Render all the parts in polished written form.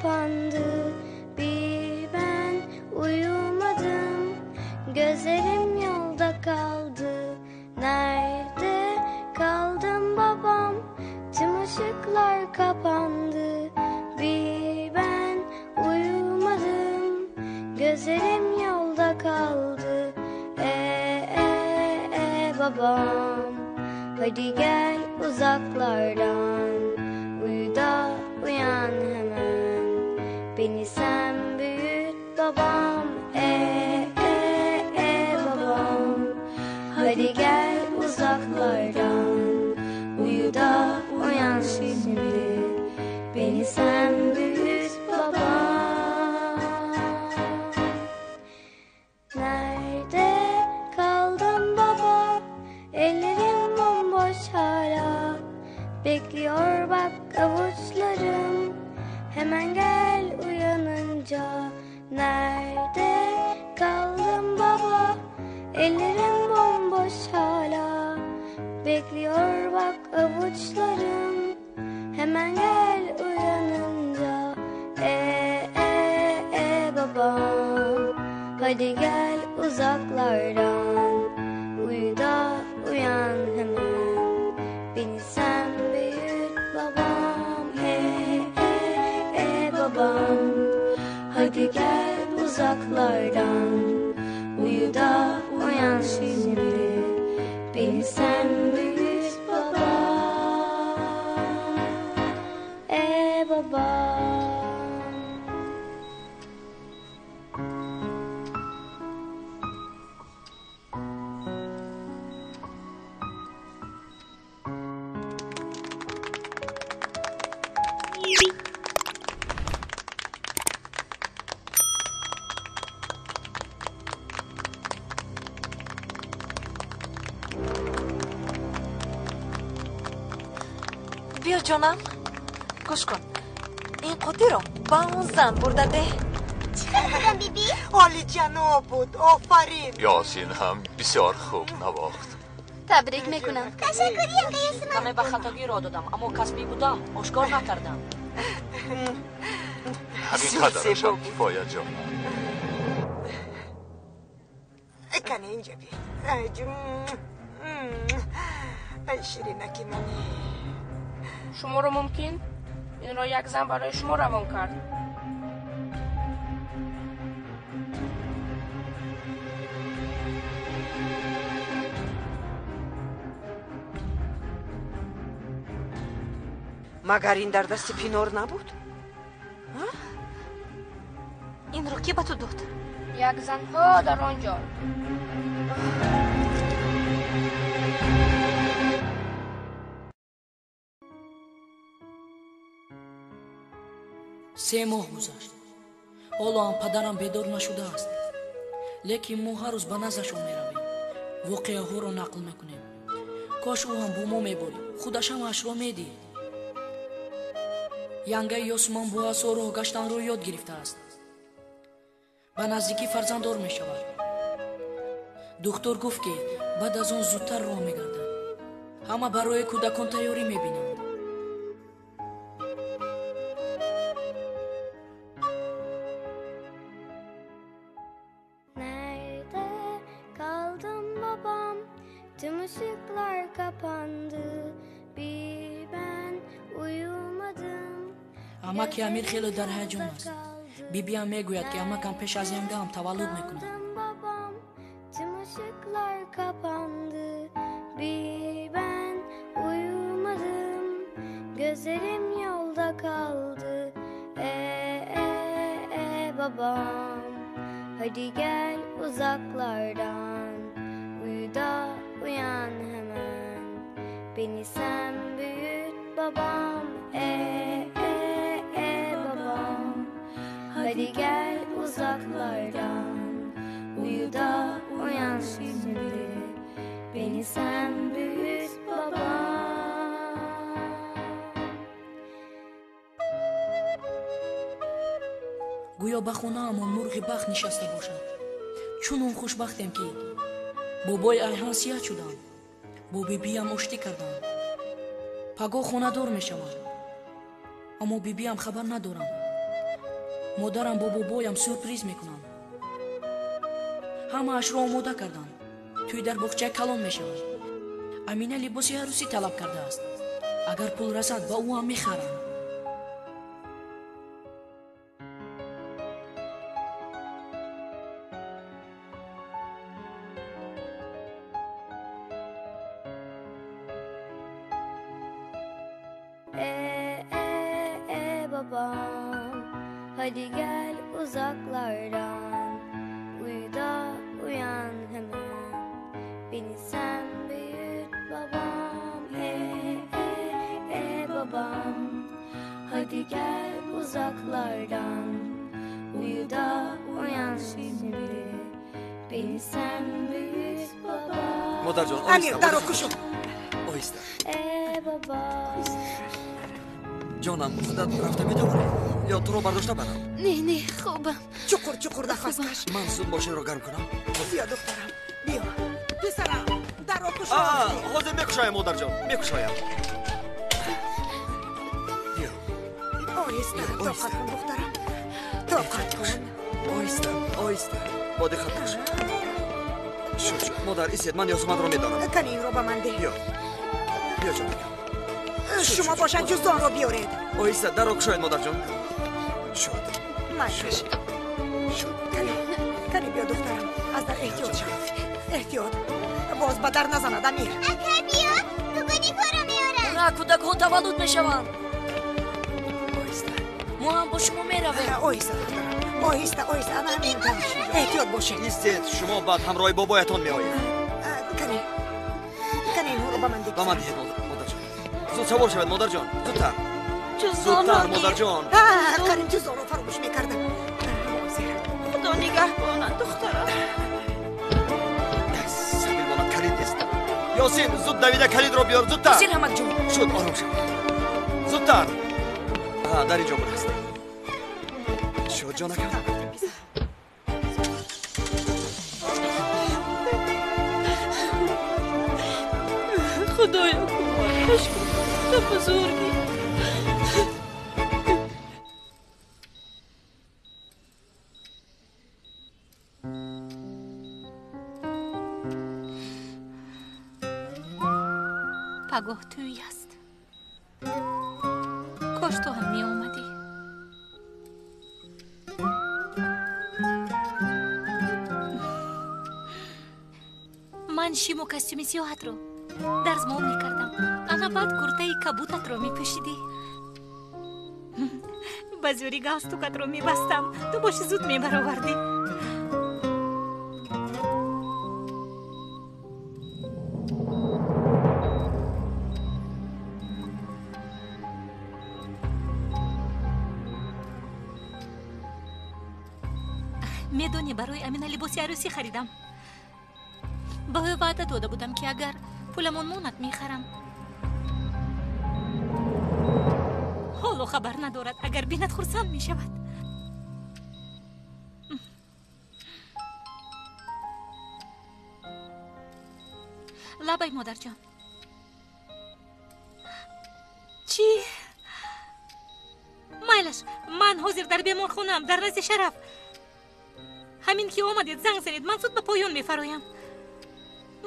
kapandı. Bir ben uyumadım, gözlerim yolda kaldı. Nerede kaldım babam? Tüm ışıklar kapandı. Bir ben uyumadım, gözlerim yolda kaldı. E, e, e babam, hadi gel uzaklardan. Uyu da uyan hemen, beni sen büyüt babam. E, e, e babam, hadi gel uzaklardan. Uyu da uyan şimdi, beni sen büyüt babam. Nerede kaldım baba? Ellerim bomboş hala. Bekliyor bak avuçlarım, hemen gel uyanınca. Nerede kaldım baba? Ellerim bomboş hala. Bekliyor bak avuçlarım, hemen gel uyanınca. E, e, e babam, hadi gel uzaklardan. Uyu da uyan hemen, beni sen büyüt babam. E, e, e babam, hadi gel uzaklardan. Uyu da uyan şimdi, beni sen büyüt babam. E babam. Биё, ҷонам, гӯш кун, ин қутиро ба он зан бурда деҳ. Чӣ хел будам, биби? Олиҷаноб буд, офарин. Ёсин ҳам бисёр хуб навохт. Табрик мекунам. Ташаккур, янга Ясман. Каме ба хатогӣ роҳ додам, аммо касбӣ будам, ошкор накардам. Ҳамин Бисёр қадарашам зебо буд. кифоя, ҷонам. Кане, инҷа би. Ай, ай, ширинаки мани. Шуморо мумкин инро як зан барои шумо равон кард. Магар ин дар дасти Пинор набуд? Инро кӣ ба ту дод? Як занҳо дар он ҷо. 3 моҳ гузашт, ҳоло ҳам падарам бедор нашудааст, лекин мо ҳар рӯз ба наздашон меравем, воқеаҳоро нақл мекунем. Кош ӯ ҳам бо мо мебурид, худаш ҳамаашро медид. Янгаи Ёсуман бо асо роҳ гаштанро ёд гирифтааст. Ба наздикӣ фарзанддор мешавад. Духтур гуфт, ки баъд аз он зудтар роҳ мегардад. Ҳама барои кӯдакон тайёрӣ мебинанд. Nerede kaldım babam? Tüm ışıklar kapandı. Bir ben uyumadım. Амаки Амир хеле дар ҳаяҷон аст. Бибиам мегӯяд, ки амакам пеш аз янгаам таваллуд мекунад. Kaldım babam, tüm ışıklar kapandı. Bir ben uyumadım, gözlerim yolda kaldı. E, e, e babam, hadi gel uzaklardan. Uyu da uyan hemen, beni sen büyüt babam. E, e, e babam, hadi gel uzaklardan. Uyu da uyan şimdi, beni sen büyüt babam. Гӯё ба хонаамон мурғи бахт нишаста бошад. Чунон хушбахтем, ки бобои Айҳан сиҳат шуданд, бо бибиям оштӣ карданд, пагоҳ хонадор мешаванд, аммо бибиям хабар надоранд. Модарам бо бобоям сюрприз мекунанд. Ҳамаашро омода карданд. Тӯй дар боғчаи калон мешавад. Амина либоси арӯсӣ талаб кардааст. Агар пул расад, ба ӯ ҳам мехарам. Babam, hadi gel uzaklardan, uyu da uyan hemen, beni sen büyüt babam. Babam, hadi gel uzaklardan, uyu da uyan şimdi, beni sen büyüt babam. Модарҷон, Амир, дарро кушо. Оҳиста. Babam. Ҷонам, худат рафта метавонӣ ё туро бардошта барам? Не, не, хобам. Чуқур чуқур нафас каш. Ман зуд мошинро гарм кунам. Биё, духтарам, биё. Писарам, дарро кушо. Ҳозир мекушоям, модарҷон, мекушоям. Биё. Оҳиста, тоқат кун, духтарам, тоқат кун. Оҳиста, оҳиста, бо диққат бош. Шуд, шуд, модар, истед, ман Ёсуманро медорам. Кани инро ба ман деҳ. Биё, биё, ҷонакам. Шумо бошад, ҷуздонро биёред. Оҳиста, дарро кушоед, модарҷон. Шуд. Майраш. Шуд. Кани, кани, биё, духтарам, аз дар эҳтиёт шав. Эҳтиёт, боз ба дар назанад, Амир. Ака, биё, дугоникҳоро меорам. Ура, кӯдакҳо таваллуд мешаванд. Оҳиста. Мо ҳам бо шумо меравем. Оҳиста, духтарам, оҳиста, оҳиста, ана ҳамин тавр. Эҳтиёт бошед. Истед, шумо баъд ҳамроҳи бобоятон меоед. Кани, кани, инҳоро ба ман деҳ. Ба ман диҳед, модарҷон. Зуд савор шавед, модарҷон, зудтар, зудтар, модарҷон. Карим, ҷуздонро фаромӯш мекардам. Ҳозир. Худо нигаҳбонад, духтарам. Сабил монад, калид нест. Ёсин, зуд давида калидро биёр, зудтар. Ҳозир, ҳамакҷон. Шуд, ором шав, зудтар. Дар ин ҷо будааст. Шуд, ҷонакам. Худоё, кӯмакаш кун, ту бузургӣ. Пагоҳ тӯй аст. Кош ту ҳам меомадӣ. Ман шиму костюми сиёҳатро дарзмол мекардам. Ана баъд куртаи кабутатро мепӯшидӣ. Ба зӯри галстукатро мебастам. Ту боши зуд мебаровардӣ. Медонӣ, барои Амина либоси арӯсӣ харидам. Ба ӯ ваъда дода будам, ки агар пуламон монад, мехарам. Ҳоло хабар надорад. Агар бинад, хурсанд мешавад. Лабай, модарҷон. Чӣ? Майлаш, ман ҳозир дар беморхонаам, дар назди Шараф. Ҳамин ки омадед, занг занед, ман зуд ба поён мефароям.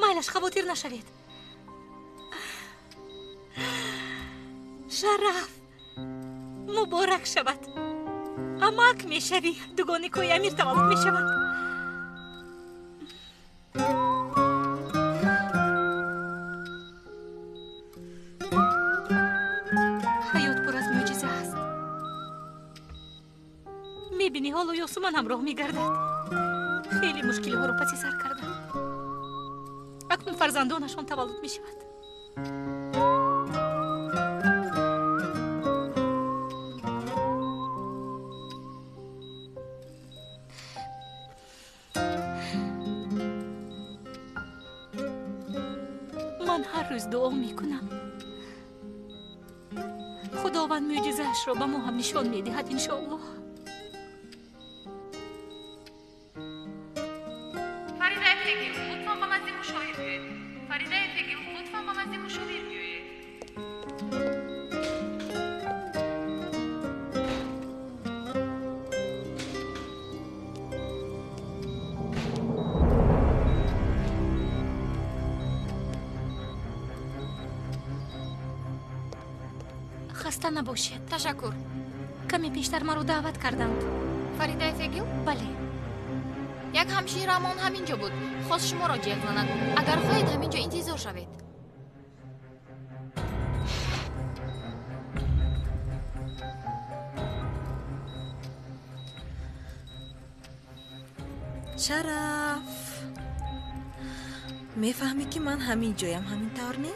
Майлаш, хавотир нашавед. Шараф, муборак шавад. Амак мешавӣ, дугоникҳои Амир таваллуд мешаванд. Ҳаёт пур аз мӯъҷиза аст. Мебинӣ, ҳоло Ёсуман ҳамроҳ мегардад. Хеле мушкилиҳоро паси сар кардам. Акнун фарзандонашон таваллуд мешавад. Ман ҳар рӯз дуо мекунам. Худованд мӯъҷизаашро ба мо ҳам нишон медиҳад, иншоаллоҳ. Фарида Эфегил, лутфан ба назди мушовир биёед. Фарида Эфегил, лутфан ба назди мушовир биёед. Хаста набошед. Ташаккур. Каме пештар маро даъват карданд. Фарида Эфегил? Бале. Як ҳамширамон ҳамин ҷо буд. Хост шуморо ҷеғ занад. Агар хоҳед, ҳамин ҷо интизор шавед. Шараф, мефаҳмӣ, ки ман ҳамин ҷоям, ҳамин тавр не?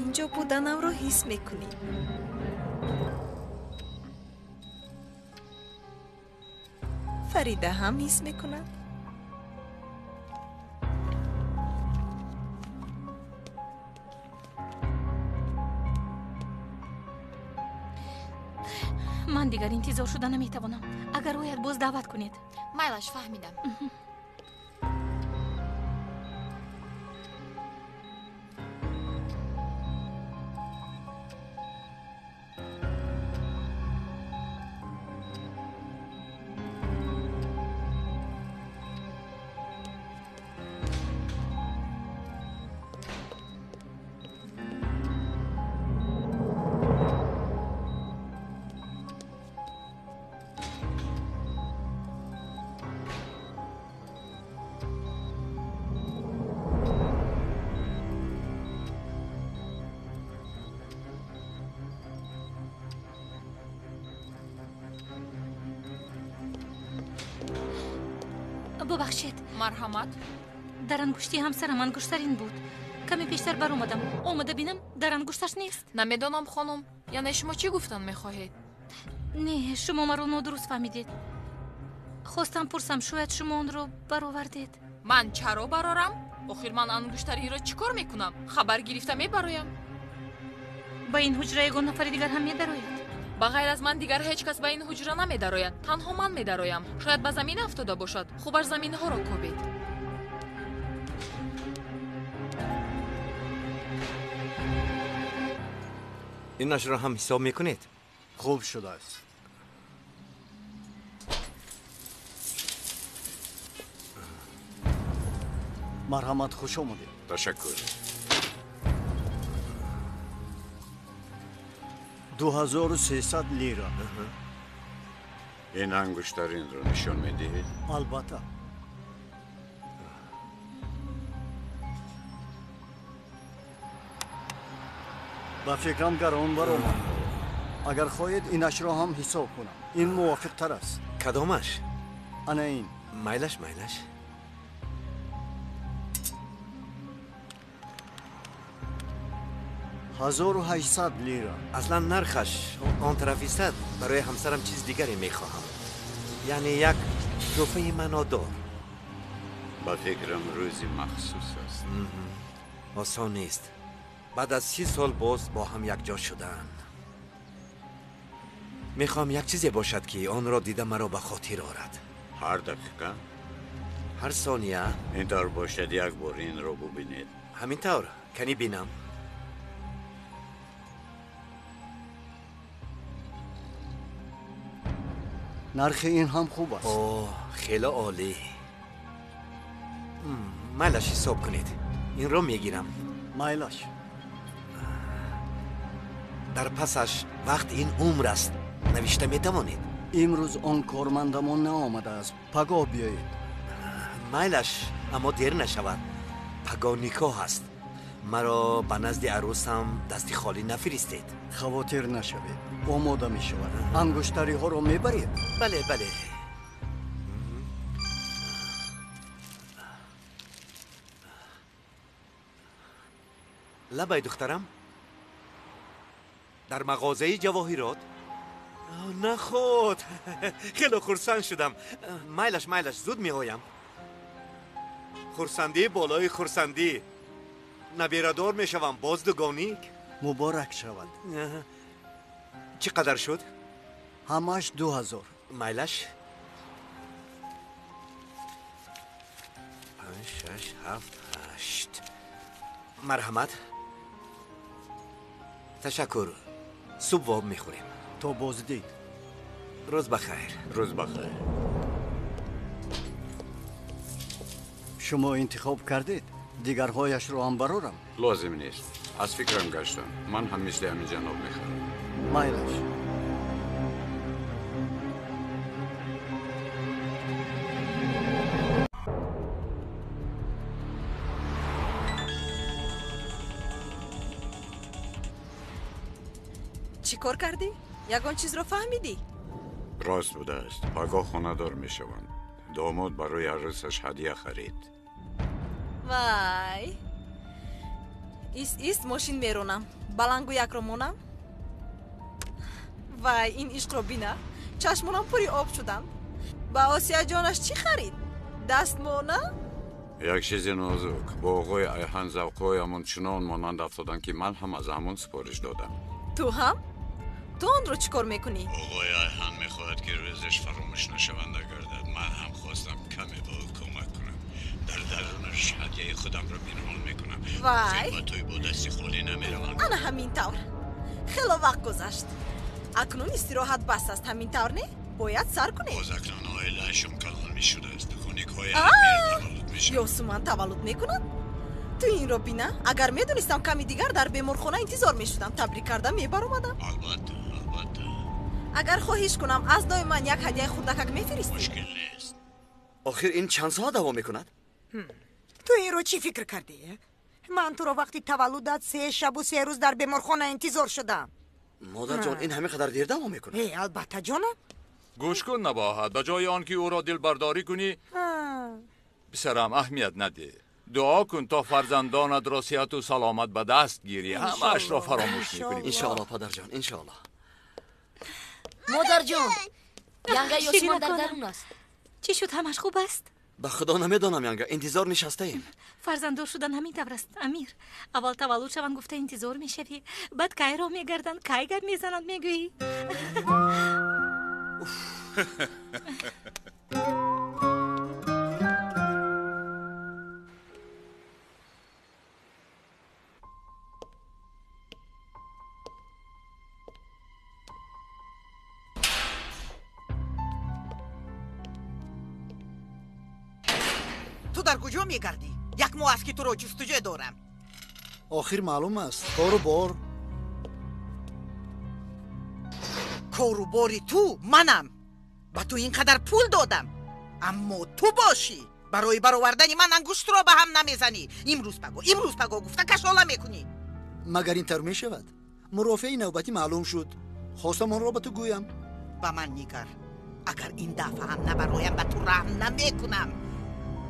Инҷо буданамро ҳис мекунӣ. Фарида ҳам ҳис мекунад. Ман дигар интизор шуда наметавонам. Агар ояд, боз даъват кунед. Майлаш, фаҳмидам. Бубахшед. Марҳамат. Дар ангушти ҳамсарам ангуштарин буд. Каме пештар баромадам. Омада бинам, дар ангушташ нест. Намедонам, хонум. Яъне шумо чӣ гуфтан мехоҳед? Не, шумо маро нодуруст фаҳмидед. Хостам пурсам, шояд шумо онро баровардед. Ман чаро барорам? Охир ман ангуштаринро чӣ кор мекунам? Хабар гирифта мебароям. Ба ин ҳуҷра ягон нафари дигар ҳам медарояд? Ба ғайр аз ман дигар ҳеҷ кас ба ин ҳуҷра намедарояд. Танҳо ман медароям. Шояд ба замин афтода бошад. Хубаш заминҳоро кобед. Инашро ҳам ҳисоб мекунед? Хуб шудааст. Марҳамат, хуш омадед. Ташаккур. 2300 лира. Ин ангуштаринро нишон медиҳед? Албатта. Ба фикрам гарон баромад. Агар хоҳед, инашро ҳам ҳисоб кунам. Ин мувофиқтар аст. Кадомаш? Ана ин. Майлаш, майлаш. 1800 лира. Аслан нархаш он тараф истад. Барои ҳамсарам чиз дигаре мехоҳам. Яъне як тӯҳфаи маънодор. Ба фикрам рӯзи махсус аст. Осон нест. Баъд аз 30 сол боз бо ҳам якҷо шудаанд. Мехоҳам як чизе бошад, ки онро дида маро ба хотир орад. Ҳар дақиқа? Ҳар сония? Ин тавр бошад, як бор инро бубинед. Ҳамин тавр, кани бинам. Нархи ин ҳам хуб аст. О, хеле олӣ. Майлаш, ҳисоб кунед. Инро мегирам. Майлаш. Дар пасаш вақт ин умр аст. Навишта метавонед? Имрӯз он кормандамон наомадааст. Пагоҳ биёед. Майлаш, аммо дер нашавад. Пагоҳ никоҳ аст. Маро ба назди арӯсам дасти холӣ нафиристед. Хавотир нашавед, омода мешавад. Ангуштариҳоро мебаред? Бале, бале. Лабай, духтарам, дар мағозаи ҷавоҳирот? Наход, хеле хурсанд шудам. Майлаш, майлаш, зуд меоям. Хурсандӣ болои хурсандӣ. Набирадор мешавам, боз дугоник. Муборак шавад. Чӣ қадар шуд? Ҳамааш 2000. Майлаш. 5, 6, 7, 8. Марҳамат. Ташаккур. Субҳ воб мехӯрем. То боздид. Рӯз ба хайр. Рӯз ба хайр. Шумо интихоб кардед? Дигарҳояшро ҳам барорам? Лозим нест. Аз фикрам гаштам. Ман ҳам мисли ҳамин ҷаноб мехарам. Майлаш. Чӣ кор кардӣ? Ягон чизро фаҳмидӣ? Рост будааст. Пагоҳ хонадор мешаванд. Домод барои арӯсаш ҳадя харид. Вай! Ист, ист, мошин меронам. Балангӯякро монам. Вай, ин ишқро бина. Чашмонам пури об шуданд. Ба Осияҷонаш чӣ харид? Дастмона? Як чизи нозук. Бо оғои Айҳан завқҳоямон чунон монанд афтоданд, ки ман ҳам аз ҳамон супориш додам. Ту ҳам? Ту онро чӣ кор мекунӣ? Оғои Айҳан мехоҳад, ки рӯзаш фаромӯш нашаванда гардад. Ман ҳам хостам каме ба ӯ кӯмак кунам. Дар дарунаш ҳадяи худамро пинҳон мекунам. Вай! Ба тӯй бо дасти холӣ намеравам. Ана ҳамин тавр. Хело вақт гузашт. Акнун истироҳат бас аст, ҳамин тавр не? Бояд сар кунем. Боз акнун оилаашон калон мешудааст. Дуконикҳои Амир таваллуд мешавад. Ёсуман таваллуд мекунад? Ту инро бина. Агар медонистам, ками дигар дар беморхона интизор мешудам. Табрик карда мебаромадам. Албатта, албатта. Агар хоҳиш кунам, аз нои ман як ҳадяи хурдакак мефиристӣ? Мушкил нест. Охир ин чанд соат давом мекунад? Ту инро чӣ фикр кардӣ? Ман туро вақти таваллудат 3 шабу 3 рӯз дар беморхона интизор шудам. Модарҷон, ин ҳамин қадар дер давом мекунад? Э, албатта, ҷонам. Гӯш кун, Набоҳат, ба ҷои он ки ӯро дилбардорӣ кунӣ, писарам, аҳамият надеҳ. Дуо кун то фарзандонатро сиҳату саломат ба даст гирӣ. Ҳамаашро фаромӯш мекунӣ. Иншоалло, падарҷон, иншоалло. Модарҷон, янга Ёсуман дар дарун аст. Чӣ шуд, ҳамаш хуб аст? Ба худо намедонам, янга, интизор нишастаем. Фарзанддор шудан ҳамин тавр аст, Амир. Аввал таваллуд шаванд гуфта интизор мешавӣ, баъд кай роҳ мегарданд, кай гап мезананд мегӯӣ. Ту дар куҷо мегардӣ? Як моҳ аст, ки туро ҷустуҷӯ дорам. Охир маълум аст, кору бор. Кору бори ту манам. Ба ту ин қадар пул додам, аммо ту бошӣ барои баровардани ман ангуштро ба ҳам намезанӣ. Имрӯз паго, имрӯз паго гуфта кашола мекунӣ. Магар ин тавр мешавад? Мурофиаи навбатӣ маълум шуд. Хостам онро ба ту гӯям. Ба ман нигар. Агар ин дафъа ҳам набароям, ба ту раҳм намекунам.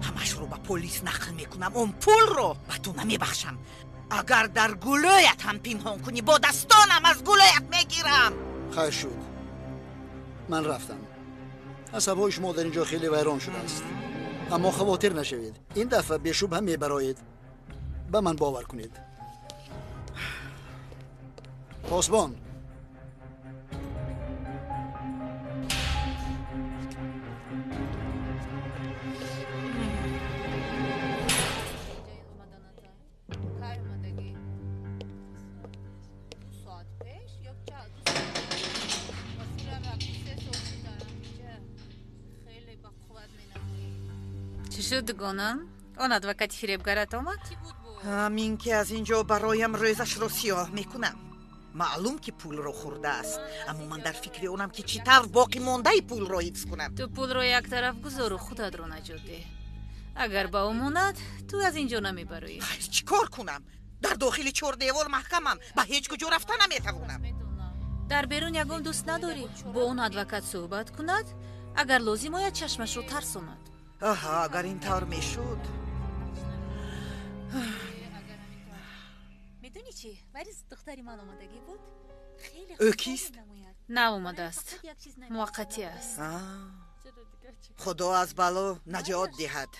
Ҳамашро ба полис нақл мекунам. Он пулро ба ту намебахшам. Агар дар гулӯят ҳам пинҳон кунӣ, бо дастонам аз гулӯят мегирам. Хайр шуд, ман рафтам. Асабҳои шумо дар ин ҷо хеле вайрон шудааст. Аммо хавотир нашавед, ин дафъа бешубҳа мебароед. Ба ман бовар кунед. Посбон. Чӣ шуд, дугонам? Он адвокати фиребгарат омад? Ҳамин ки аз ин ҷо бароям рӯзашро сиёҳ мекунам. Маълум ки пулро хӯрдааст, аммо ман дар фикри онам, ки чӣ тавр боқӣ мондаи пулро ҳифз кунам. Ту пулро як тараф гузору худатро наҷот деҳ. Агар ба ӯ монад, ту аз ин ҷо намебароӣ. Хайр, чӣ кор кунам? Дар дохили чордевор маҳкамам, ба ҳеҷ куҷо рафта наметавонам. Дар берун ягон дӯст надорӣ? Бо он адвокат суҳбат кунад, агар лозим ояд чашмашро тарсонад. Аҳа, агар ин тавр мешуд. Медонӣ чӣ? Варис духтари ман омадагӣ буд. Ӯ кист? Наомадааст, муваққатӣ аст. Худо аз бало наҷот диҳад.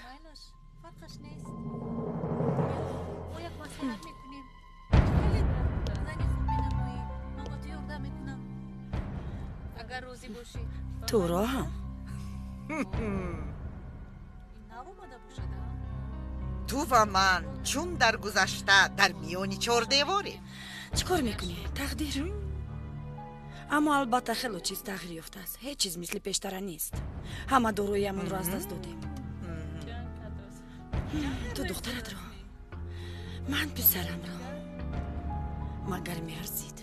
Туро ҳам. Ту ва ман чун дар гузашта дар миёни чордеворем. Чӣ кор мекунӣ? Тақдир. Аммо албатта хело чиз тағйир ёфтааст. Ҳеҷ чиз мисли пештара нест. Ҳама дороиамонро аз даст додем. Ту духтаратро, ман писарамро. Магар меарзид?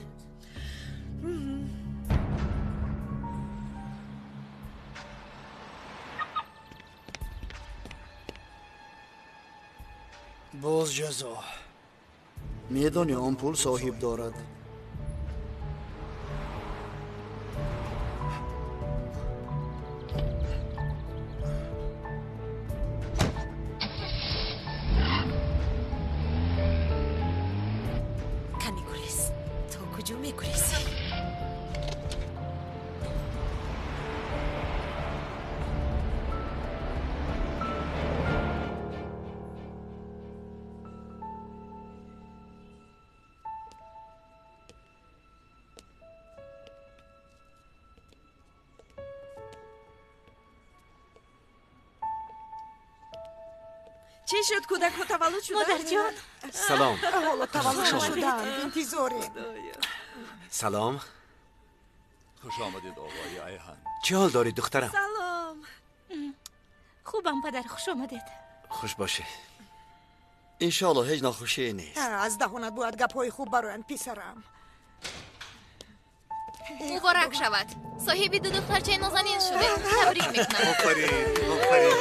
Боз ҷазо. Медонӣ он пул соҳиб дорад. Каме гурез. То куҷо мегурезӣ? Чӣ шуд, кӯдакҳо таваллуд шуданд? Модарҷон. Салом. Ҳоло таваллуд нашуданд, интизорем. Салом. Хуш омадед, оғои Айҳан. Чӣ ҳол дорӣ, духтарам? Салом. Хубам, падар, хуш омадед. Хуш бошед. Иншоалло ҳеҷ нохушие нест. Аз даҳонат бояд гапҳои хуб бароянд, писарам. Муборак шавад. Соҳиби ду духтарчаи нозанин шудед. Табрик мекунам. Офарин, офарин.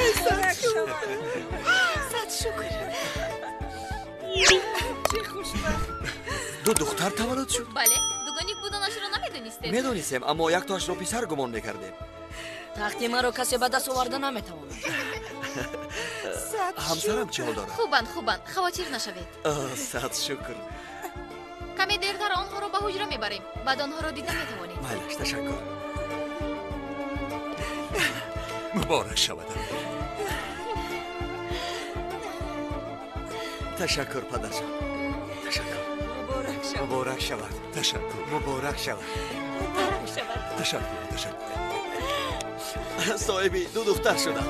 Сад шукр. Чӣ хушбахт. Ду духтар таваллуд шуд? Бале, дугоник буданашро намедонистед. Медонистем, аммо яктоашро писар гумон мекардем. Тахти маро касе ба даст оварда наметавонад. Ҳамсарам чӣ ҳол дорад? Хубанд, хубанд, хавотир нашавед. Сад шукр. Каме дертар онҳоро ба ҳуҷра мебарем, баъд онҳоро дида метавонед. Майлаш, ташаккур. Муборак шавад. Ташаккур, падарҷон. Ташаккур. Муборак шавад. Муборак шавад. Ташаккур. Муборак шавад. Муборак шавад. Ташаккур, ташаккур. Соҳиби ду духтар шудам.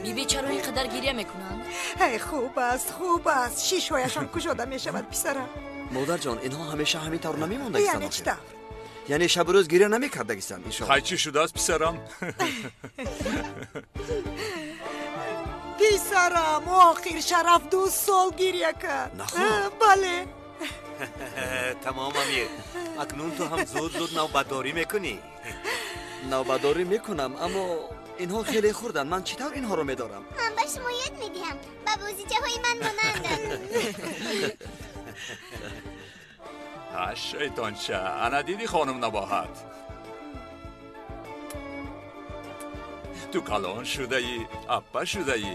Биби, чаро ин қадар гиря мекунанд? Эй, хуб аст, хуб аст. Шишҳояшон кушода мешавад, писарам. Модарҷон, инҳо ҳамеша ҳамин тавр намемондагистанд. Яъне чӣ тавр? Яъне шабу рӯз гиря намекардагистанд, иншоалло. Хай, чӣ шудааст, писарам? Писарам, охир Шараф 2 сол гиря кард. Наход? Бале. Тамом, Амир. Акнун ту ҳам зуд-зуд навбатдорӣ мекунӣ. Навбатдорӣ мекунам, аммо инҳо хеле хурданд. Ман чӣ тавр инҳоро медорам? Ман ба шумо ёд медиҳам. Ба бозичаҳои ман монанданд. Шайтонча, ана дидӣ хонум Набоҳат? Ту калон шудаӣ, аппа шудаӣ.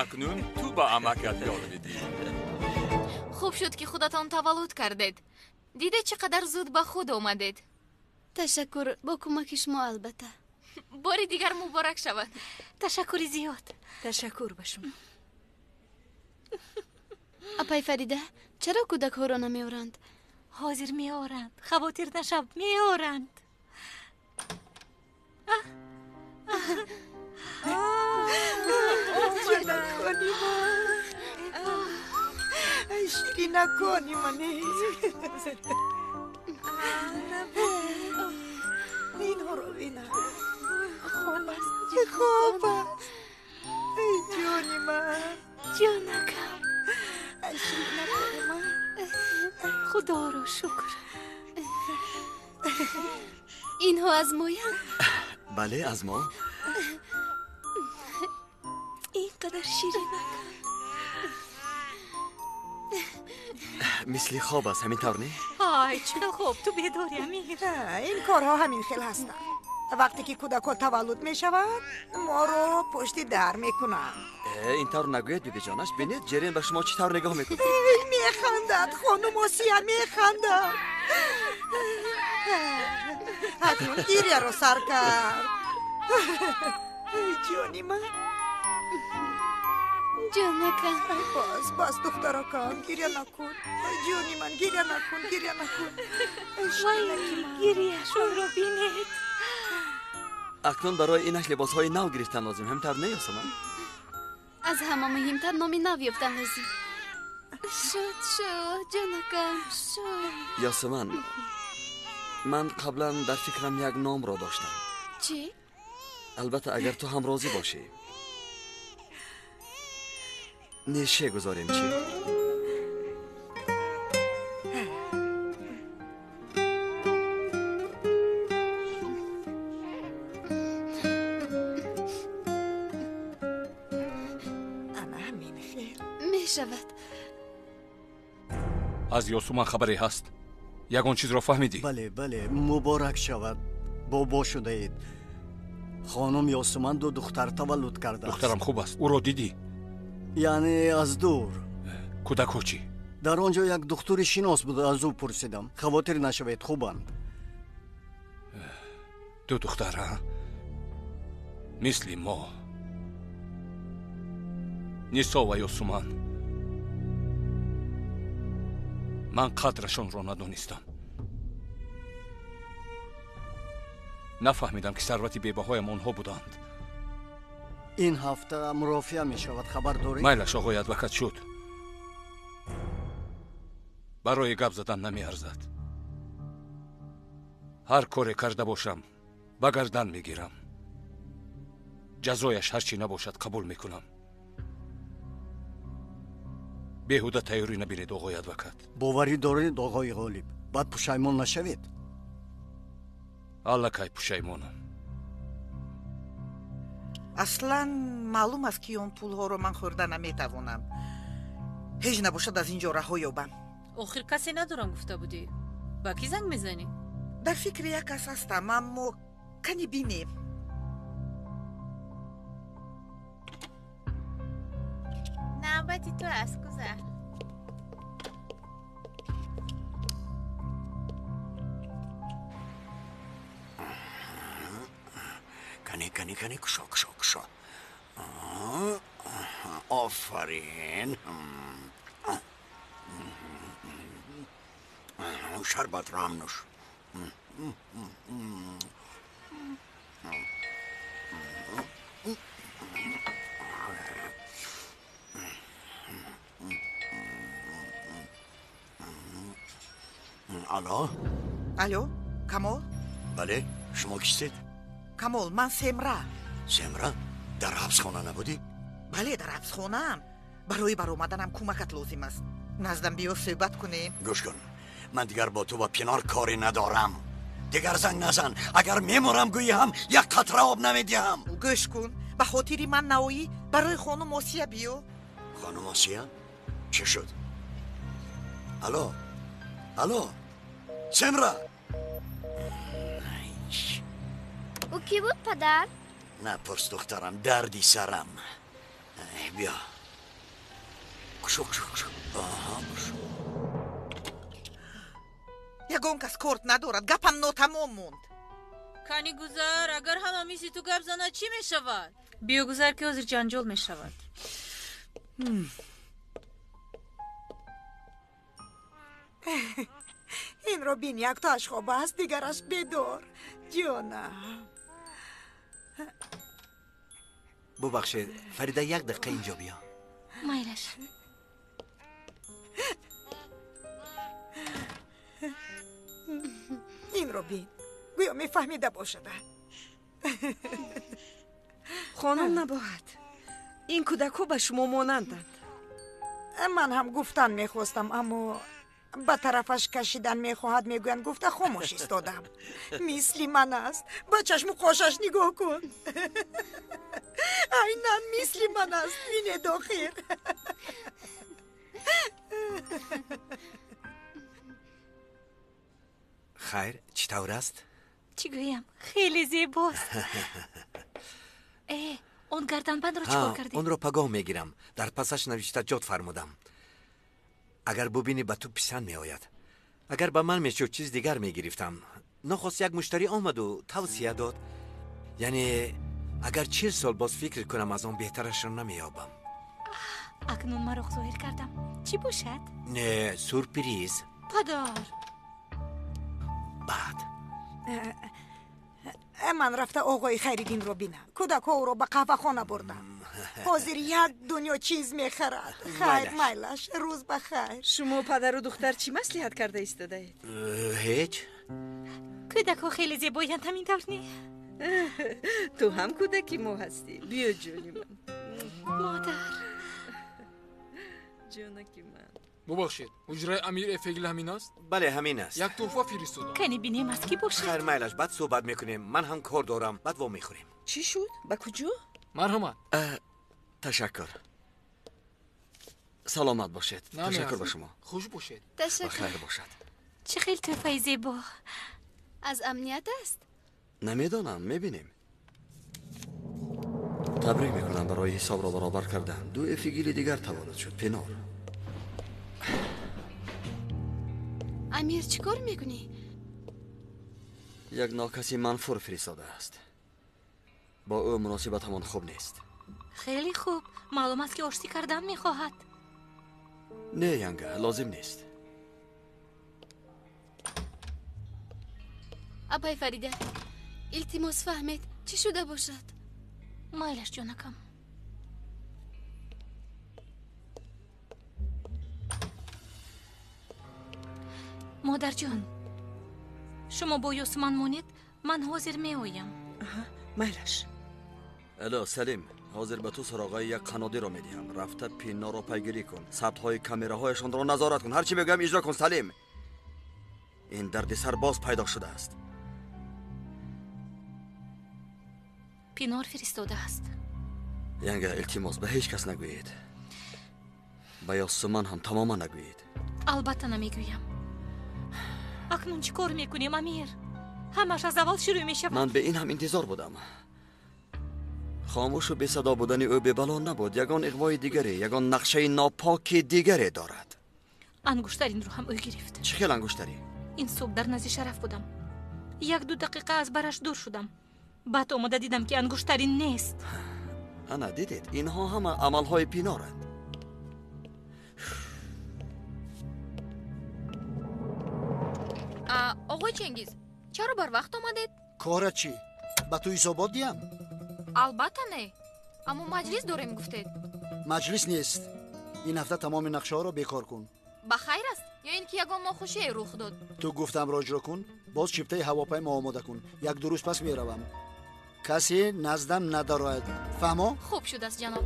Акнун ту ба амакат ёд медиҳӣ. Хуб шуд, ки худатон таваллуд кардед. Дидед, чӣ қадар зуд ба худ омадед. Ташаккур, бо кӯмаки шумо албатта. Бори дигар муборак шавад. Ташаккури зиёд. Ташаккур ба шумо. Апай Фарида, чаро кӯдакҳоро намеоранд? Ҳозир меоранд. Хавотир нашав, меоранд. Ҷонакони ман, ширинакони ман. Инҳоро бинам. Хоб аст, хоб аст. Эй ҷони ман. Ҷонакам. Ширинакони ман. Худоро шукр. Инҳо аз моянд? Бале, аз мо. Ин қадар ширинаканд. Мисли хоб аст, ҳамин тавр не? Ай, чӣ хел хоб, ту бедорӣ, Амир. Ин корҳо ҳамин хел ҳастанд. Вақте ки кӯдакҳо таваллуд мешаванд, моро пушти дар мекунанд. Ин тавр нагӯед, бибиҷонаш. Бинед, Ҷерен ба шумо чӣ тавр нигоҳ мекунад. Механдад, хонум Осия механдад. Акнун гиряро сар кард. Ҷони ман, Ҷонакам. Бас, бас, духтаракам, гиря накун. Ҷони ман, гиря накун, гиря накун. Вай, гиряшонро бинед. Акнун барои инаш либосҳои нав гирифтан лозим, ҳамтар не, Ёсуман? Аз ҳама муҳимтар номи нав ёфтан лозим. Шуд, шуд, ҷонакам, шуд. Ёсуман, ман қаблан дар фикрам як номро доштам. Чӣ? Албатта, агар ту ҳам розӣ бошӣ. Неше гузорем, чӣ? Ана ҳамин хел. Мешавад. Аз Ёсуман хабаре ҳаст? Ягон чизро фаҳмидӣ? Бале, бале, муборак шавад. Бобо шудаед. Хонум Ёсуман ду духтар таваллуд кардааст. Духтарам хуб аст. Ӯро дидӣ? Яъне аз дур. Кӯдакҳо чӣ? Дар он ҷо як духтури шинос буд, аз ӯ пурсидам. Хавотир нашавед, хубанд. Ду духтар, а? Мисли мо. Нисо ва Ёсуман. Ман қадрашонро надонистам. Нафаҳмидам, ки сарвати бебаҳоям онҳо буданд. Ин ҳафта мурофиа мешавад, хабар доред? Майлаш, оғои адвокат, шуд. Барои гап задан намеарзад. Ҳар коре карда бошам, ба гардан мегирам. Ҷазояш ҳар чӣ набошад, қабул мекунам. Беҳуда тайёрӣ набинед, оғои адвокат. Боварӣ доред, оғои Ғолиб? Баъд пушаймон нашавед. Аллакай пушаймонам. Аслан маълум аст, ки он пулҳоро ман хӯрда наметавонам. Ҳеҷ набошад, аз ин ҷо раҳо ёбам. Охир касе надорам гуфта будӣ. Ба кӣ занг мезанӣ? Дар фикри як кас ҳастам, аммо кани бинем. Навбати ту аст, гузар. Кани, кани, кани, кушо, кушо, кушо. Офарин. Шарбатро ҳам нӯш. Алло? Алло, Камол? Бале, шумо кистед? Камол, ман Семра. Семра? Дар ҳабсхона набудӣ? Бале, дар ҳабсхонаам. Барои баромаданам кӯмакат лозим аст. Наздам биё, суҳбат кунем. Гӯш кун, ман дигар бо ту ва Пинор коре надорам. Дигар занг назан. Агар меморам, гӯӣ ҳам як қатра об намедиҳам. Гӯш кун, ба хотири ман наоӣ, барои хонум Осия биё. Хонум Осия? Чӣ шуд? Алло, алло, Семра! Ӯ кӣ буд, падар? Напурс, духтарам, дарди сарам. Биё. Кушо, кушо, кушо. Аҳа, кушо. Ягон кас корт надорад, гапам нотамом монд. Кани гузар, агар ҳама мисли ту гап занад, чӣ мешавад? Биё гузар, ки ҳозир ҷанҷол мешавад. Инро бин, яктоаш хоб аст, дигараш бедор. Ҷонам. Бубахшед, Фарида, як дақиқа инҷо биё. Майлаш. Инро бин, гӯё мефаҳмида бошада. Хонум Набоҳат, ин кӯдакҳо ба шумо монанданд. Ман ҳам гуфтан мехостам, аммо ба тарафаш кашидан мехоҳад, мегӯянд, гуфта хомӯш истодам. Мисли ман аст, ба чашму қошаш нигоҳ кун. Айнан мисли ман аст, бинед охир. Хайр, чӣ тавр аст? Чӣ гӯям, хеле зебост. Э, он гарданбандро чӣ кор кардӣ? Онро пагоҳ мегирам. Дар пасаш навиштаҷот фармудам. Агар бубинӣ, ба ту писанд меояд. Агар ба ман мешуд, чиз дигар мегирифтам. Нохост як муштарӣ омаду тавсия дод. Яъне агар 40 сол боз фикр кунам, аз он беҳтарашро намеёбам. Акнун мароқ зоҳир кардам. Чӣ бошад? Не, сюрприз. Падар. Баъд. Ман рафта оғои Хайриддинро бинам. Кӯдакҳо ӯро ба қаҳвахона бурданд. Ҳозир як дунё чиз мехарад. Хайр, майлаш, рӯз ба хайр. Шумо падару духтар чӣ маслиҳат карда истодаед? Ҳеҷ. Кӯдакҳо хеле зебоянд, ҳамин тавр не? Ту ҳам кӯдаки мо ҳастӣ. Биё, ҷони ман. Модар. Ҷонаки ман. Бубахшед, ҳуҷраи Амир Эфегил ҳамин аст? Бале, ҳамин аст. Як тӯҳфа фиристодам. Кани бинем аз кӣ бошад? Хайр, майлаш, баъд суҳбат мекунем. Ман ҳам кор дорам, баъд во мехӯрем. Чӣ шуд? Ба куҷо? Марҳамат. Ташаккур. Саломат бошед. Ташаккур ба шумо. Хуш бошед. Ташаккур. Ба хайр бошад. Чӣ хел тӯҳфаи зебо. Аз амният аст? Намедонам, мебинем. Табрик мекунам барои ҳисобро баробар кардан. Ду эфигили дигар таваллуд шуд. Пинор. Амир, чӣ кор мекунӣ? Як нокаси манфур фиристодааст. Бо ӯ муносибатамон хуб нест. Хеле хуб. Маълум аст, ки оштӣ кардан мехоҳад. Не, Янга, лозим нест. Апай Фарида, илтимос фаҳмед, чӣ шуда бошад? Майлаш, ҷонакам. Модарҷон, шумо бо Ёсуман монед, ман ҳозир меоям. Майлаш. Алло, Салим, ҳозир ба ту суроғаи як қаннодиро медиҳам. Рафта Пинорро пайгирӣ кун. Сабтҳои камераҳояшонро назорат кун. Ҳар чӣ мегӯям иҷро кун, Салим. Ин дардисар боз пайдо шудааст. Пинор фиристодааст. Янга, илтимос, ба ҳеҷ кас нагӯед. Ба Ёсуман ҳам тамоман нагӯед. Албатта намегӯям. Акнун чӣ кор мекунем, Амир? Ҳамаш аз аввал шурӯъ мешавад. Ман ба ин ҳам интизор будам. Хомӯшу бесадо будани ӯ бебало набуд. Ягон иғвои дигаре, ягон нақшаи нопоки дигаре дорад. Ангуштаринро ҳам ӯ гирифт. Чӣ хел ангуштарӣ? Ин субҳ дар назди Шараф будам. Як-ду дақиқа аз бараш дур шудам. Баъд омада дидам, ки ангуштарин нест. Ана, дидед, инҳо ҳама амалҳои Пиноранд. Оғои Чингиз, чаро барвақт омадед? Кора чӣ? Ба ту ҳисобот диҳам? Албатта не, аммо маҷлис дорем гуфтед. Маҷлис нест. Ин ҳафта тамоми нақшаҳоро бекор кун. Ба хайр аст ё ин ки ягон нохушие рух дод? Ту гуфтамро иҷро кун, боз чиптаи ҳавопаймо омода кун. Як-ду рӯз пас меравам. Касе наздам надарояд. Фаҳмо? Хуб шудааст, ҷаноб.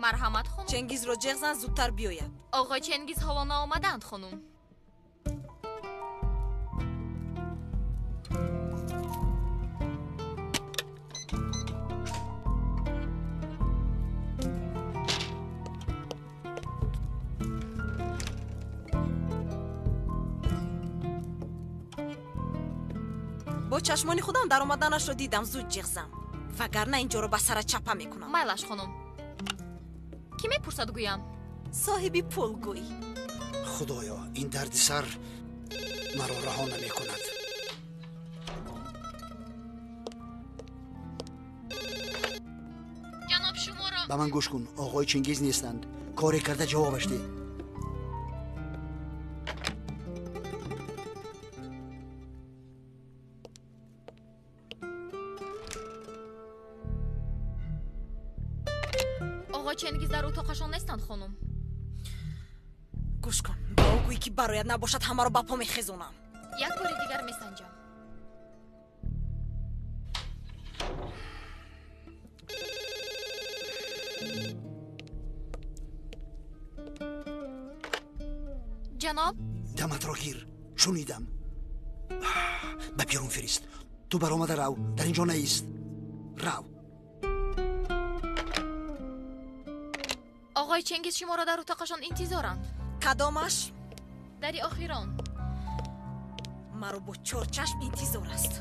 Марҳамат, хонум. Чингизро ҷеғ зан, зудтар биёяд. Оғои Чингиз ҳоло наомаданд, хонум. Бо чашмони худам даромаданашро дидам, зуд ҷеғ зан, вагарна ин ҷоро ба сара чапа мекунам. Майлаш, хонум. Кӣ мепурсад гӯям? Соҳиби пул гӯй. Худоё, ин дардисар маро раҳо намекунад. Ҷаноб, шуморо ба ман гӯш кун. Оғои Чингиз нестанд. Коре карда ҷавобаш деҳ. Оғои Чингиз дар утоқашон нестанд, хонум. Гӯш кун, ба ӯ гӯй, ки барояд, набошад ҳамаро ба по мехезонам. Як бори дигар месанҷам. Ҷаноб? Даматро гир, шунидам. Ба берун фирист. Ту баромада рав, дар ин ҷо наист. Рав. Оғои Чингиз шуморо дар утоқашон интизоранд. Кадомаш? Дари охирон. Маро бо чорчашм интизор аст.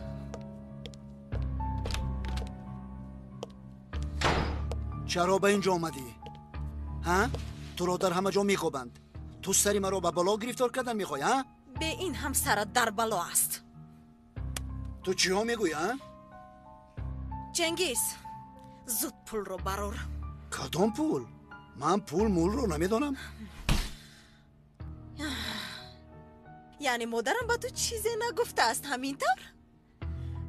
Чаро ба ин ҷо омадӣ? Ҳа? Туро дар ҳама ҷо мехобанд. Ту сари маро ба бало гирифтор кардан мехоҳӣ, ҳа? Бе ин ҳам сарат дар бало аст. Ту чиҳо мегӯӣ, ҳа? Чингиз, зуд пулро барор. Кадом пул? Ман пул мулро намедонам. Яъне модарам ба ту чизе нагуфтааст, ҳамин тавр?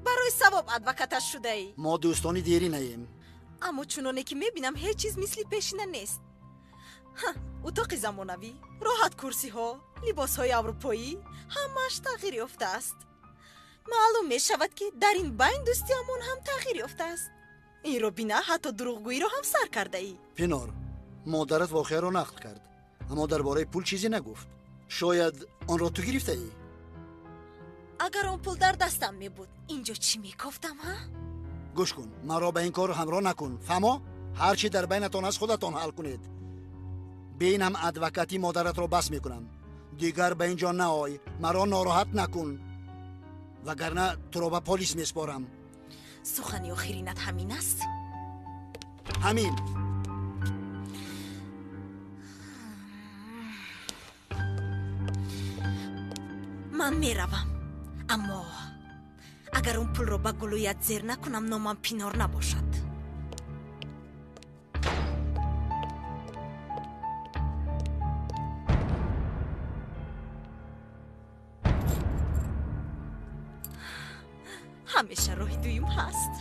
Барои савоб адвокаташ шудаӣ. Мо дӯстони деринаем. Аммо чуноне ки мебинам, ҳеҷ чиз мисли пешина нест. Утоқи замонавӣ, роҳат курсиҳо, либосҳои аврупоӣ ҳамааш тағйир ёфтааст. Маълум мешавад, ки дар ин байн дӯстиамон ҳам тағйир ёфтааст. Инро бина, ҳатто дурӯғгӯиро ҳам сар кардаӣ. Пинор, модарат воқеаро нақл кард, аммо дар бораи пул чизе нагуфт. Шояд онро ту гирифтаӣ? Агар он пул дар дастам мебуд, инҷо чӣ мекофтам, ҳа? Гӯш кун, маро ба ин кор ҳамроҳ накун, фаҳмо? Ҳар чӣ дар байнатон аст, худатон ҳал кунед. Бе ин ҳам адвокатӣ модаратро бас мекунам. Дигар ба ин ҷо наой, маро нороҳат накун, вагарна туро ба полис меспорам. Сухани охиринат ҳамин аст? Ҳамин. Ман меравам, аммо агар он пулро ба гулӯят зер накунам, номам Пинор набошад. Ҳамеша роҳи дуюм ҳаст.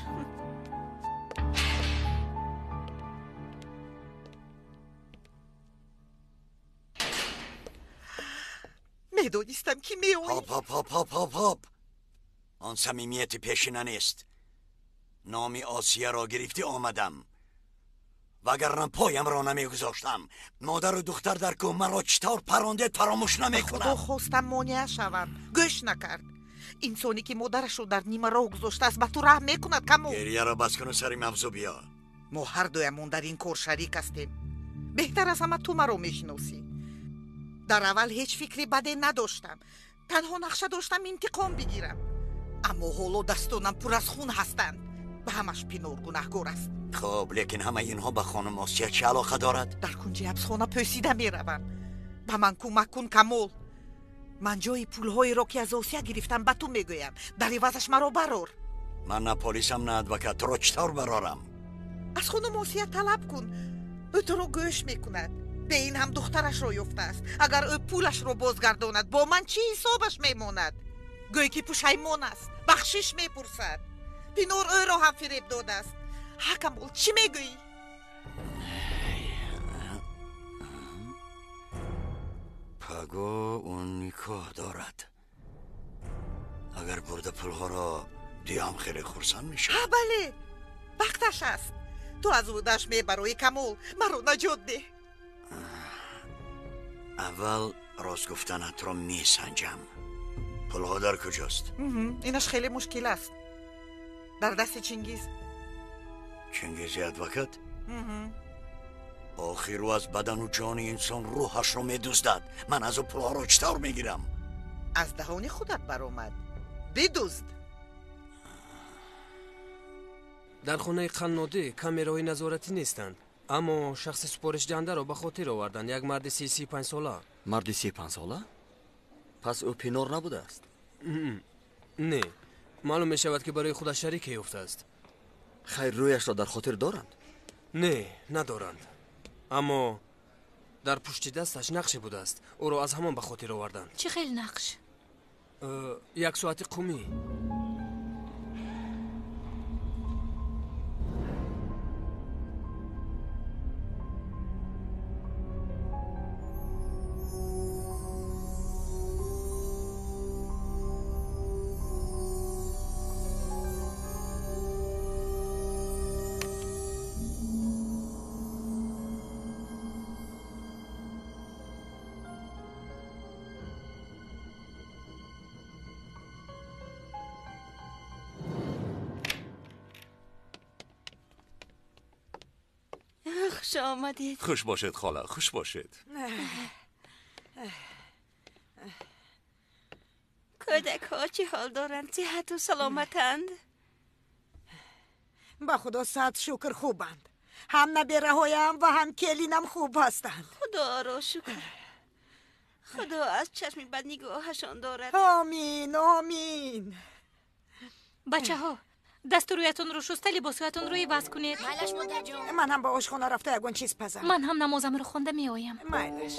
Медонистам, ки меоӣ. Ҳоп, ҳоп, ҳоп, ҳоп, ҳоп, ҳоп. Он самимияти пешина нест. Номи Осияро гирифтӣ омадам, вагарна поямро намегузоштам. Модару духтар дар кӯҳ маро чӣ тавр парондед, фаромӯш намекунам. Худо хостам монеа шавам, гӯш накард. Инсоне ки модарашро дар нима роҳ гузоштааст, ба ту раҳм мекунад, Камол? Гирьяро бас куну сари мавзӯъ биё. Мо ҳар дуямон дар ин кор шарик ҳастем. Беҳтар аз ҳама ту маро мешиносӣ. Дар аввал ҳеҷ фикри баде надоштам, танҳо нақша доштам интиқом бигирам. Аммо ҳоло дастонам пур аз хун ҳастанд. Ба ҳамаш Пинор гунаҳкор аст. Хуб, лекин ҳамаи инҳо ба хонум Осия чӣ алоқа дорад? Дар кунҷи ҳабсхона пӯсида меравам. Ба ман кӯмак кун, Камол. Ман ҷои пулҳоеро, ки аз Осия гирифтам, ба ту мегӯям. Дар ивазаш маро барор. Ман на полисам, на адвокат. Туро чӣ тавр барорам? Аз хонум Осия талаб кун, ӯ туро гӯш мекунад. Бе ин ҳам духтарашро ёфтааст. Агар ӯ пулашро бозгардонад, бо ман чӣ ҳисобаш мемонад? Гӯй ки пушаймон аст, бахшиш мепурсад. Пинор ӯро ҳам фиреб додааст. Ҳа, Камол, чӣ мегӯӣ? Паго ӯ никоҳ дорад. Агар бурда пулҳоро диҳам, хеле хурсанд мешавад. Ҳа, бале, вақташ аст. Ту аз ӯдаш мебароӣ, Камол. Маро наҷот деҳ. Аввал рост гуфтанатро месанҷам. Пулҳо дар куҷост? Инаш хеле мушкил аст. Дар дасти Чингиз. Чингизи адвокат? Охир ӯ аз бадану ҷони инсон рӯҳашро медуздад. Ман аз ӯ пулҳоро чӣ тавр мегирам? Аз даҳони худат баромад. Бидузд. Дар хонаи қаннодӣ камераҳои назоратӣ нестанд, аммо шахси супоришдиҳандаро ба хотир оварданд. Як марди 35 сола. Марди 35 сола? Пас ӯ Пинор набудааст? Не, маълум мешавад, ки барои худаш шарике ёфтааст. Хайр, рӯяшро дар хотир доранд? Не, надоранд, аммо дар пушти дасташ нақше будааст. Ӯро аз ҳамон ба хотир оварданд. Чӣ хел нақш? Як соати қумӣ. Хуш омадед. Хуш бошед, хола, хуш бошед. Кӯдакҳо чӣ ҳол доранд? Сиҳату саломатанд? Ба худо сад шукр, хубанд. Ҳам набераҳоям ва ҳам келинам хуб ҳастанд. Худоро шукр. Худо аз чашми бад нигоҳашон дорад. Омин, омин. Бачаҳо, дасту рӯятонро шуста, либосҳоятонро иваз кунед. Майлаш, модарҷон. Ман ҳам ба ошхона рафта ягон чиз пазам. Ман ҳам намозамро хонда меоям. Майлаш.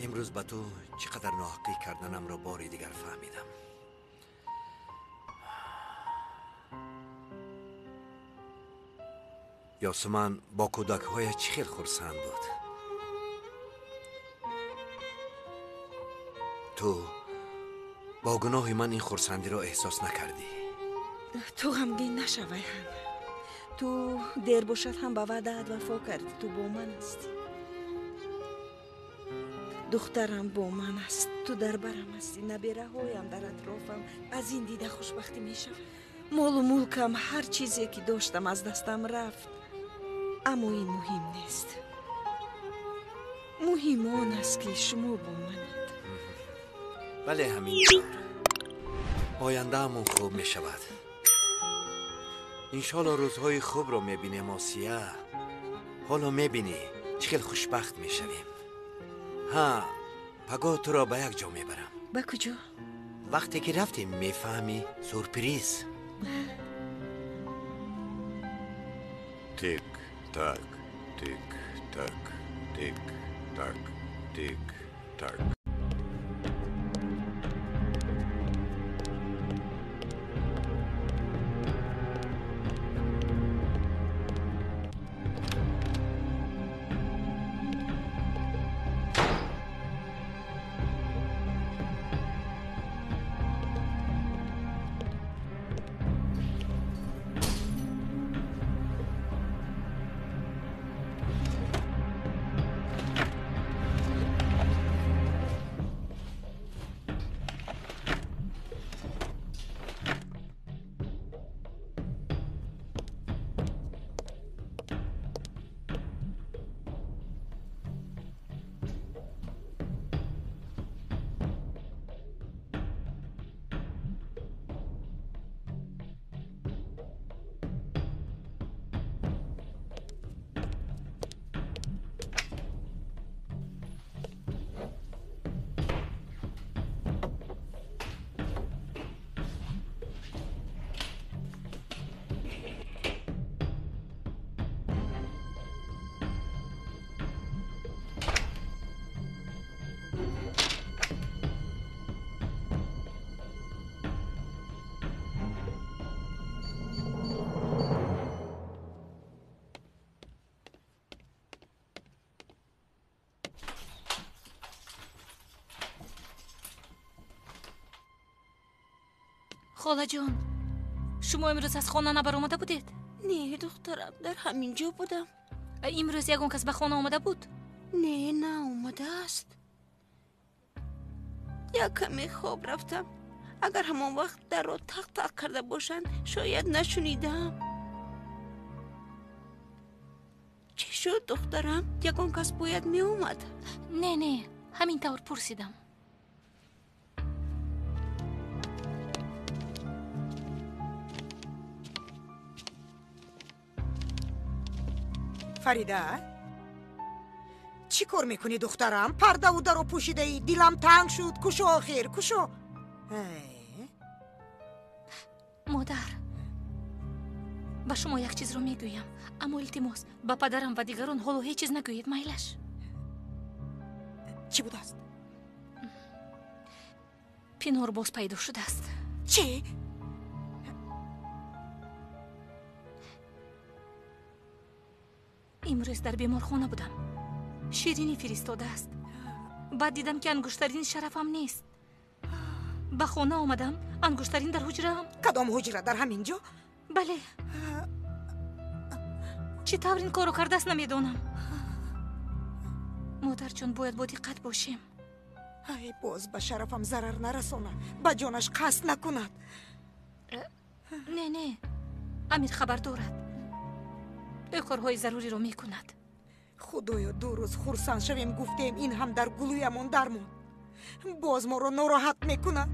Имрӯз ба ту чӣ қадар ноҳаққӣ карданамро бори дигар фаҳмидам. Ёсуман бо кӯдакҳояш чӣ хел хурсанд буд. Ту бо гуноҳи ман ин хурсандиро эҳсос накардӣ. Ту ғамгин нашав, Айҳан. Ту дер бошад ҳам ба ваъдаат вафо кардӣ. Ту бо ман ҳастӣ. Духтарам бо ман аст. Ту дар барам ҳастӣ. Набераҳоям дар атрофам. Аз ин дида хушбахтӣ мешавам. Молу мулкам, ҳар чизе ки доштам, аз дастам рафт. Аммо ин муҳим нест. Муҳим он аст, ки шумо бо манед. Бале, ҳамин тавр. Ояндаамон хуб мешавад. Иншоалло рӯзҳои хубро мебинем, Осия. Ҳоло мебинӣ чӣ хел хушбахт мешавем. Ҳа, пагоҳ туро ба як ҷо мебарам. Ба куҷо? Вақте ки рафтем, мефаҳмӣ. Сюрприз. Тик так, тик так, тик так, тик так. Холаҷон, шумо имрӯз аз хона набаромада будед? Не, духтарам, дар ҳамин ҷо будам. Имрӯз ягон кас ба хона омада буд? Не, наомадааст. Як каме хоб рафтам. Агар ҳамон вақт дарро тақ-тақ карда бошанд, шояд нашунидам. Чӣ шуд, духтарам? Ягон кас бояд меомад? Не, не, ҳамин тавр пурсидам. Фарида, чӣ кор мекунӣ, духтарам? Пардаву даро пӯшидаӣ, дилам танг шуд. Кушо, охир, кушо. Модар, ба шумо як чизро мегӯям, аммо илтимос, ба падарам ва дигарон ҳоло ҳеҷ чиз нагӯед, майлаш. Чӣ будааст? Пинор боз пайдо шудааст. Чӣ? Имрӯз дар беморхона будам. Ширинӣ фиристодааст. Баъд дидам, ки ангуштарини Шарафам нест. Ба хона омадам, ангуштарин дар ҳуҷраам. Кадом ҳуҷра? Дар ҳамин ҷо? Бале. Чӣ тавр ин корро кардааст, намедонам. Модарҷон, бояд бо диққат бошем. Ай, боз ба Шарафам зарар нарасонад, ба ҷонаш қасд накунад. Не, не, Амир хабар дорад. Ӯ корҳои заруриро мекунад. Худоё, ду рӯз хурсанд шавем гуфтем, ин ҳам дар гулӯямон дармонд. Боз моро нороҳат мекунад.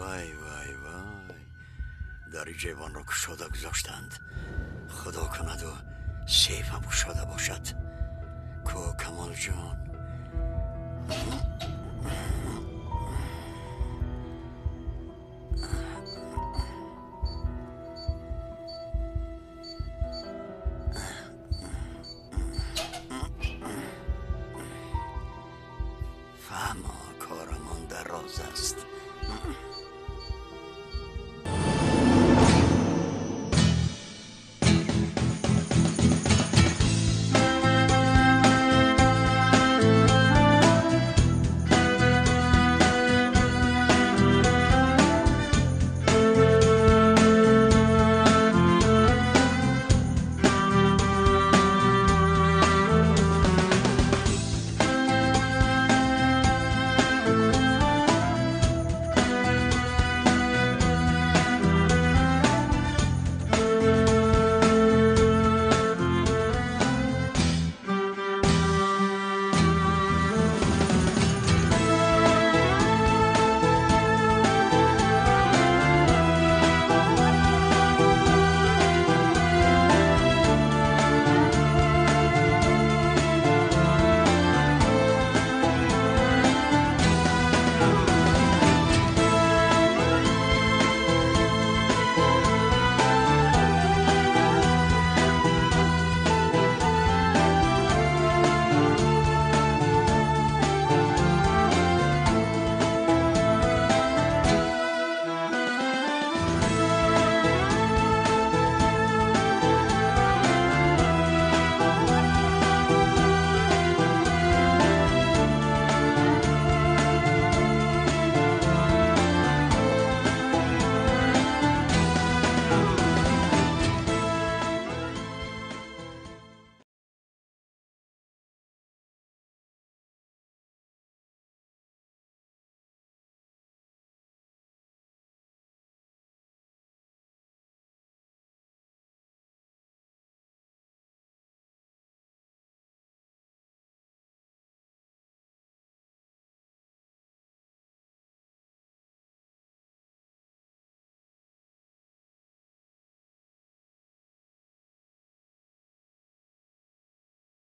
Вай, вай, вай, дари ҷайвонро кушода гузоштанд. Худо кунаду сейфам кушода бошад. Ку, Камолҷон? Фаҳмо, корамон дароз аст.